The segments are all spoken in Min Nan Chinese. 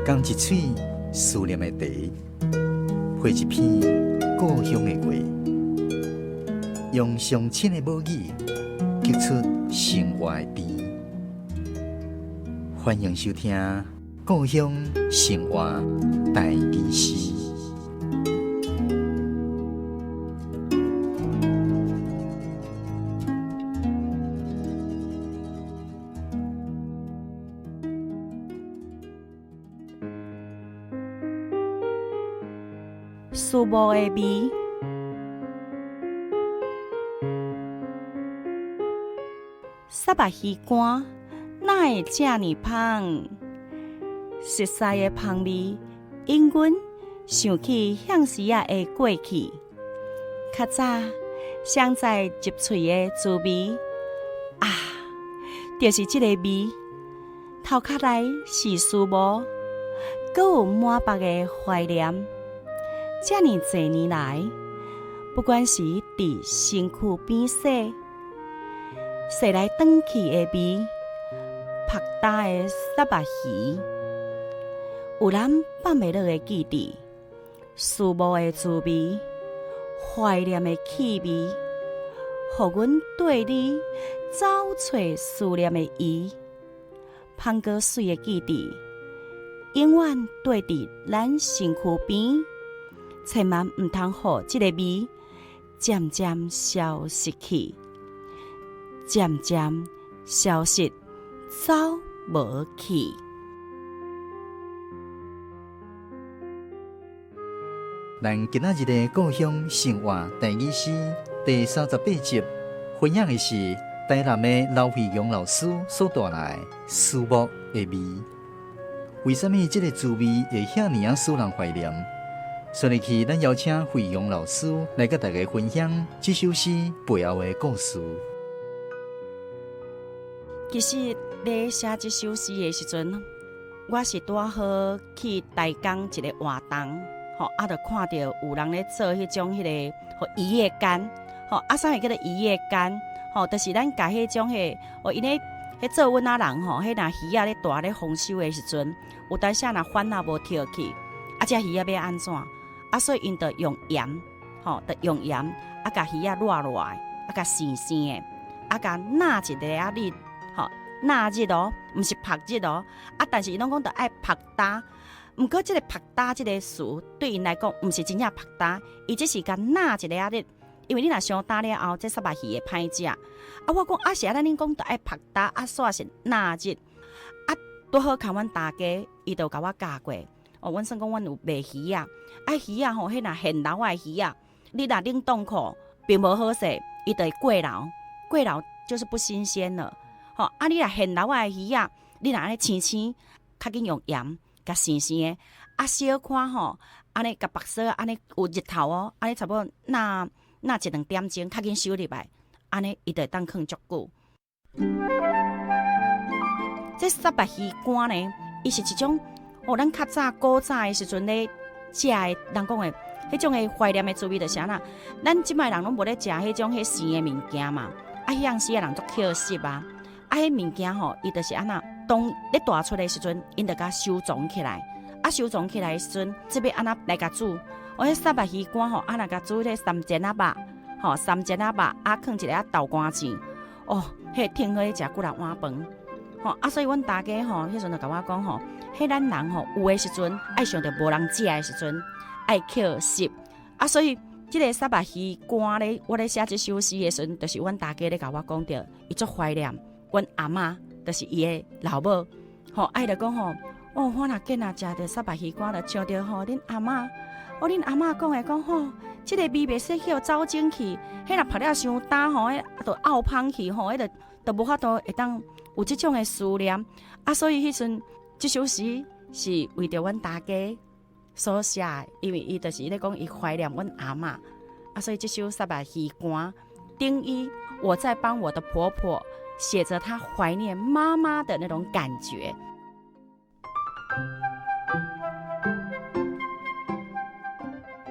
仝一喙思念的茶，配一篇故鄉的話，用上親的母語，激出生活的甜。歡迎收聽《故鄉生活台語詩》。思慕的味，虱目魚乾哪會遮爾芳？熟似的芳味，引阮想起彼時仔的過去。較早雙在入喙的滋味，啊，就是這個味。頭殼內是思慕，閣有滿腹的懷念。遮爾濟年來，不管是佇身軀邊洗，洗來轉去的味，曝焦的虱目魚，有咱放袂落的記憶，思慕的滋味，懷念的氣味，予阮綴你走揣思念的魚，芳閣媠的記憶，永遠綴佇咱身軀邊。千萬毋通予這個味漸漸消失去，漸漸消失走無去。咱今仔日的故鄉生活台語詩第38集，分享的是台南的劉惠陽老師所帶來思慕的味。為啥物這個滋味會遐爾仔使人懷念？所以去，咱邀請惠陽老師來佮大家分享這首詩背後的故事。其實咧寫這首詩的時陣，我是拄好去台東一個活動，吼，啊，就看著有人咧做彼種彼个吼魚仔乾，吼，啊，啥物叫做魚仔乾？吼，就是咱共彼種彼個，哦，𪜶咧彼做阮仔人吼，彼若魚仔咧大咧豐收的時陣，有當時若番仔無摘去，啊，這魚仔欲按怎？啊，所以𪜶就用鹽，吼，就用鹽，啊，共魚仔熱熱的，啊，共生生的，啊，共納一个仔日，吼，納日哦，毋是曝日哦，啊，但是𪜶攏講著愛曝焦，毋過這个曝焦這个詞對𪜶來講，毋是真正曝焦，伊只是共納一个仔日，因為你若傷焦了後，這虱目魚會歹食。啊，我講啊，是按呢恁講著愛曝焦，啊，煞是納日，啊，拄好看阮大家，伊就共我教過。哦，阮算講阮有賣魚仔，啊魚仔吼，彼若現撈的魚仔，你若冷凍庫並無好勢，伊就會過流，過流就是不新鮮了。吼，啊你若現撈的魚仔，你若按呢生生，較緊用鹽共生生的，啊小可吼，按呢共縛鎖，按呢有日頭哦，按呢差不多納納一兩點鐘，較緊收入來，按呢伊就會當囥足久。這虱目魚乾呢，伊是一種。哦，咱較早古早的時陣咧食的，人講的彼種的懷念的滋味就是按怎？咱這擺人攏無咧食彼種彼生的物件嘛，啊，彼陣時的人足抾拾啊，啊，彼物件吼，伊就是按怎？當咧大出的時陣，𪜶就共收藏起來，啊，收藏起來的時陣，這欲按怎來共煮？哦，彼虱目魚乾吼，啊，若共煮彼個三煎仔肉，吼，三煎仔肉，啊，囥一个仔豆乾醬，哦，彼個挺好食幾若碗飯。吼啊，所以阮大家吼，彼陣就共我講吼，彼咱人吼有的時陣愛想著無人食的時陣，愛抾拾啊，所以這个虱目魚乾咧，我咧寫這首詩的時陣，就是阮大家咧共我講著，伊足懷念阮阿嬤，就是伊的老母，吼，啊伊就講吼，哦，我若見若食著虱目魚乾，就想著吼恁阿嬤，哦，恁阿嬤講的講吼，這个味袂使去予走精去，彼若曝了傷焦吼，彼就漚芳去吼，彼就就無法度會當。有這種的思念啊，所以彼陣這首詩是為著阮大家所寫的，因為伊就是咧講伊懷念阮阿嬤啊，所以這首虱目魚乾等於我在幫我的婆婆寫著她懷念媽媽的那種感覺。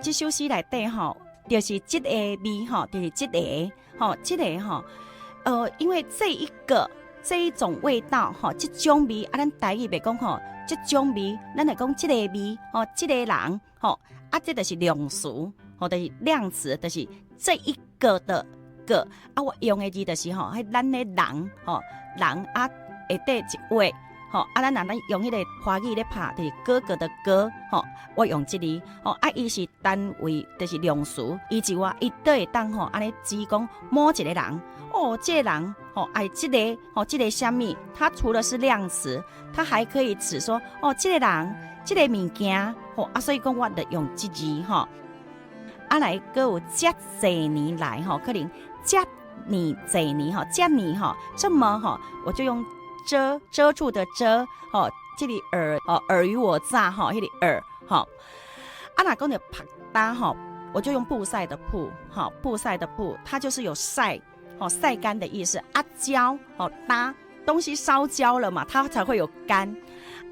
這首詩內底吼，就是這個味吼，就是這個吼，這個吼，因為這一個。這一種味道吼，這種味啊，咱台語袂講吼，這種味，咱會講這个味吼，這个人吼，啊，這就是量詞吼，就是量詞，就是這一個的個啊，我用的字就是吼，彼咱的人吼，人啊，下底一畫吼，啊，咱若咱用彼个華語咧拍，就是哥哥的哥吼，我用這字吼，啊，伊是單位，就是量詞，伊就話伊都會當吼，按呢指講某一个人，哦，這个人吼，愛這个吼，這个啥物？它除了是量詞，它還可以指說，哦，這个人，這个物件，吼，啊，所以講我就用這字吼，啊來閣有遮濟年來吼，可能遮爾濟年吼，遮爾吼，這麼吼，我就用遮遮住的遮，吼，這裡爾哦，爾虞我詐吼，彼个爾吼，啊，若講著曝焦吼，我就用曝曬的曝，吼，曝曬的曝，它就是有曬，吼，曬乾的意思。啊，焦，吼，焦東西燒焦了嘛，它才會有乾。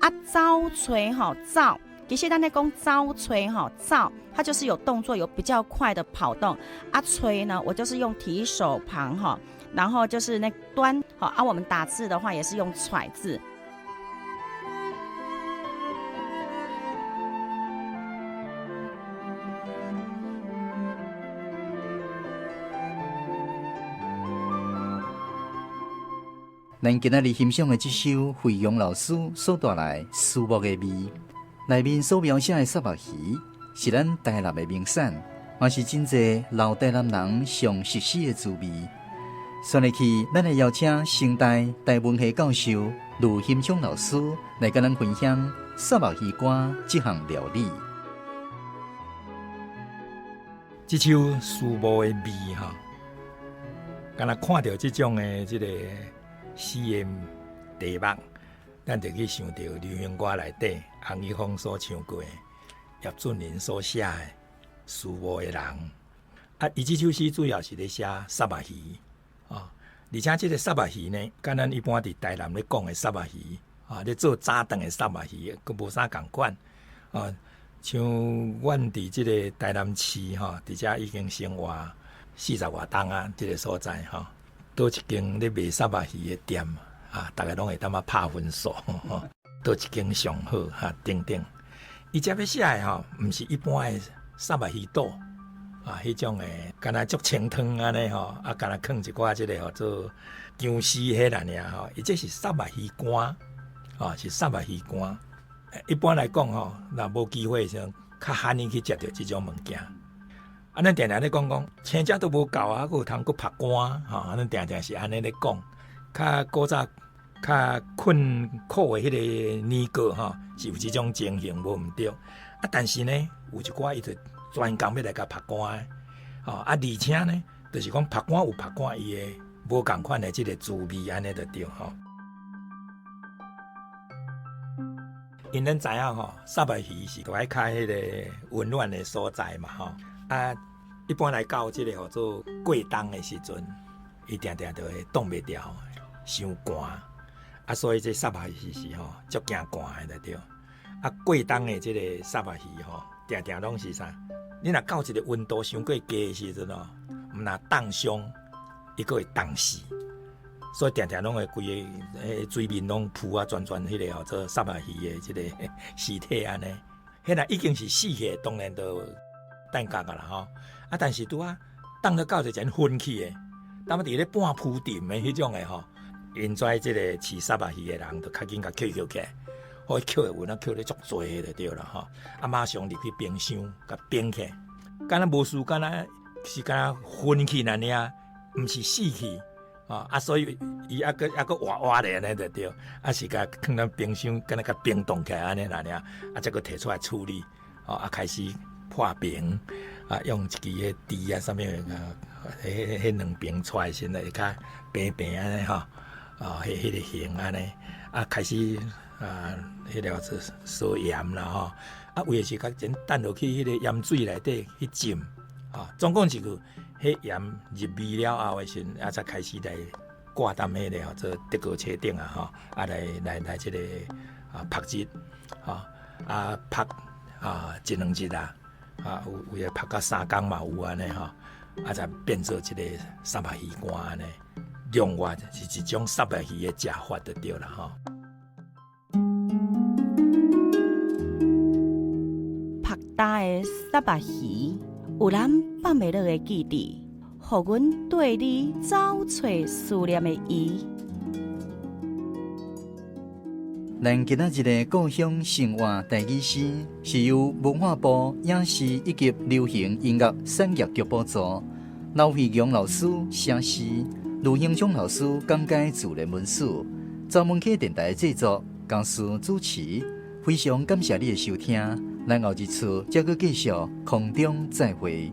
啊，走揣吼，走，其實咱咧講走揣吼，走，它就是有動作，有比較快的跑動。啊，揣呢，我就是用提手旁哈，然後就是那端，好啊，我們打字的話也是用揣字。咱今仔日欣賞的這首惠陽老師所帶來思慕的味，內面所描寫的虱目魚，是咱台南的名產，嘛是真濟老台南人上熟悉的滋味。紲落去，咱來邀請成大台文系教授呂欣聰老師來佮咱分享虱目魚乾這項料理。這首思慕的味吼，敢若看著這種的這个詩的題目，咱就去想著流行歌內底洪一峰所唱過的葉俊麟所寫的《思慕的人》。啊，伊這首詩主要是咧寫虱目魚啊，而且這个虱目魚呢，佮咱一般佇台南咧講的虱目魚啊，咧做早頓的虱目魚，閣無啥仝款啊。像阮佇這个台南市吼，佇遮已經生活四十外冬啊，這个所在吼。佗一間咧賣虱目魚的店啊，逐个攏會淡仔拍分數，佗一間上好哈等等。伊遮欲寫的吼，毋是一般的虱目魚肚啊，彼種的，敢若足清湯按呢吼，啊，敢若囥一寡這个號做薑絲彼爾爾吼。伊這是虱目魚乾，啊，是虱目魚乾。一般來講吼，若無機會時陣，較罕去食著這種物件。啊，咱定定咧講講，青食都無夠啊，閣有通閣曝乾吼，咱定定是按呢咧講。較古早較困苦的彼个年過吼，是有這種情形無毋對。啊，但是呢，有一寡伊就專工欲來共曝乾的，吼啊，而且呢，就是講曝乾有曝乾伊的無仝款的這个滋味，按呢就對吼。因咱知影吼，虱目魚是著愛較彼个溫暖的所在嘛吼。啊，一般來到這个號做過冬的時陣，伊定定就會擋袂牢，傷寒。啊，所以這虱目魚是吼足驚寒的就對。啊，過冬的這个虱目魚吼，定定攏是啥？你若到一个溫度傷過低的時陣吼，毋若凍傷，伊閣會凍死。所以定定攏會規个水面攏浮啊，全全彼个號做虱目魚的這个屍體按呢。彼若已經是死去，當然就等價啦吼。啊，但是拄仔凍得到一陣昏去的，當佇咧半浮沉的彼種的吼，𪜶遮這个飼虱目魚的人，就較緊共抾抾起來，予伊抾的有影抾咧足濟的就對啦吼。啊，馬上入去冰箱共冰起來，敢若無事，敢若是敢若昏去爾爾，毋是死去。啊，所以伊猶閣猶閣活活咧按呢就對，啊是共囥佇冰箱，敢若共冰凍起來按呢爾爾，啊才閣提出來處理，啊開始破冰，啊用一支彼豬啊啥物啊，彼彼兩爿出來時陣會較平平按呢吼，啊彼彼个形按呢，啊開始啊彼个做撒鹽啦吼，啊有的是較先等落去彼个鹽水內底去浸，啊總共是個。彼鹽入味了後的時陣，啊，才開始來掛踮彼个號做德國車頂啊，吼，啊來來來這个啊曝日，吼，啊曝啊一兩日啊，啊有有的曝到三工嘛有按呢吼，啊才變做這个虱目魚乾按呢。龍躍是一種虱目魚的食法就對啦吼。曝焦的虱目魚，有咱放袂落的記憶，予阮綴你走揣思念的伊。咱今仔日的故鄉生活台語詩，是由文化部影視以及流行音樂產業局補助，劉惠強老師寫詩，盧興聰老師講解自然文史，走門溪電台製作，江思主持。非常感謝你的收聽，咱後一次再閣繼續空中再會。